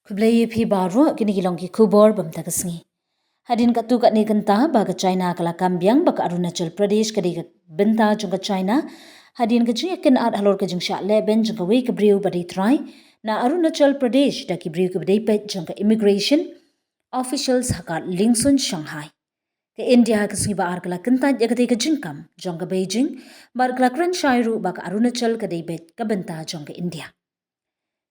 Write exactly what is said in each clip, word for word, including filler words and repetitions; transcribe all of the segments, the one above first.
Khublei ïa phi baroh, kine ki long ki khubor bym ta ka sngi. Hadien katto katne kynta ba ka China ka la kam biang ba ka Arunachal Pradesh ka dei ka bynta jong ka China, hadien ka jingïakynad halor ka jingshah lehbeiñ jong kawei ka briew ba dei trai na Arunachal Pradesh da ki briew kiba dei peit jong ka immigration officials ha ka Liengsuin Shanghai. Ka India ha ka sngi ba ar ka la kyntait ïa katei ka jingkam jong ka Beijing bad ka la kren shai ruh ba ka Arunachal ka dei beit ka bynta jong ka India.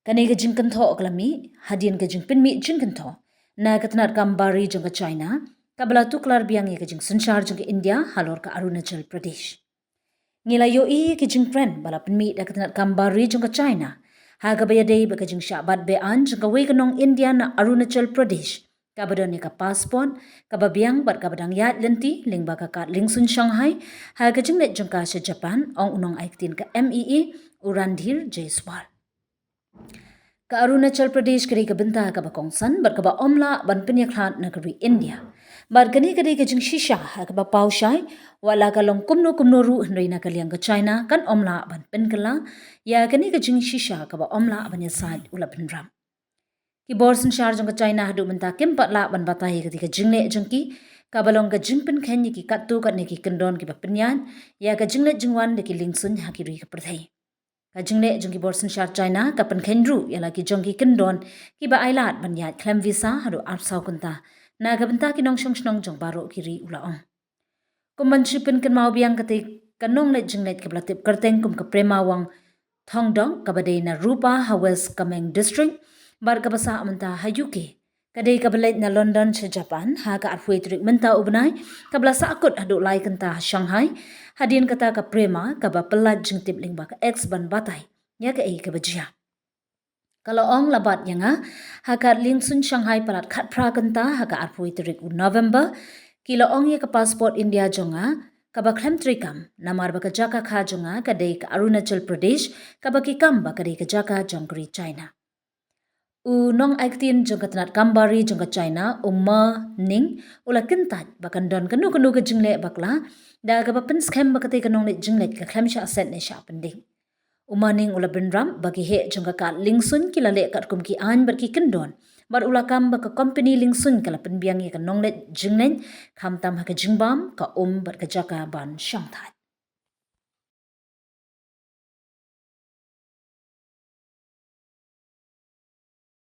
Kane ka jingkynthoh ka la mih hadien ka jingpynmih jingkynthoh na ka tnat kam bar ri jong ka China kaba la tuklar biang ïa ka jingsynshar jong ka India halor ka Arunachal Pradesh. Ngi la ïohi ïa ki jingkren ba la pynmih da ka tnat kam bar ri jong ka China ha kaba ïadei bad ka jingshah bat be-aiñ jong kawei ka nong India na Arunachal Pradesh kaba don ïa ka passport kaba biang bad kaba dang ïaid lynti lyngba ka kad Liengsuin Shanghai ha ka jingleit jong ka sha Japan, ong u nongaiktien ka M E A u Randhir Jaiswal. Ka Arunachal Pradesh ka dei ka bynta kaba kongsan bad kaba ym lah ban pynïakhlad na ka ri India. Bad kane ka dei ka jingshisha ha kaba paw shai, wat la ka long kumno kumno ruh hynrei na ka liang ka China kan ym lah ban pynkylla ïa kane ka jingshisha kaba ym lah ban ïasaid, u la bynrap. Ki bor synshar jong ka China haduh mynta kim pat lah ban batai ïa katei ka jingleh jong ki kaba long ka jingpynkheiñ ïa ki katto katne ki kyndon kiba pynïaid ïa ka jingleit jingwan da ki liengsuin ha ki ri ka pyrthei. Ka jingleh jong ki bor synshar China ka pynkheiñ ruh ïa la ki jong ki kyndon kiba ailad ban ïaid khlem visa haduh arphew saw kynta na ka bynta ki nongshong shnong jong baroh ki ri, u la ong. Kum ban shu pynkynmaw biang, katei ka nongleit jingleit kaba la tip kyrteng kum ka Prema Wangthongdok kaba dei na Rupa ha West Kameng District bad kaba sah mynta ha U K, ka dei kaba leit na London sha Japan ha ka arphew tarik mynta u bnai, kaba la sahkut haduh lai kynta ha Shanghai. Hadien kata ka Prema kaba pyllait jingtip lyngba ka X ban batai ïa kaei kaba jia. Ka la ong, la bat ïa nga ha ka Liengsuin Shanghai palat khatphra kynta ha ka arphew tarik u November. Ki la ong ïa ka passport India jong nga kaba khlem treikam namar ba ka jaka kha jong nga ka dei ka Arunachal Pradesh kaba ki kam ba ka dei ka jaka jong ka ri China. U nongaiktien jong ka tnat kam bar ri jong ka China, u Ma Ning, u la kyntait ba kan don kano kano ka jingleh bakla da kaba pynskhem ba katei ka nongleit jingleit ka khlem shah set ne shah pynding. U Ma Ning u la bynrap ba ki heh jong ka kad liengsuin ki la leh katkum ki aiñ bad ki kyndon bad u la kam ba ka kompani liengsuin ka la pynbiang ïa ka nongleit jingleit khamtam ha ka jingbam, ka um bad ka jaka ban shongthait.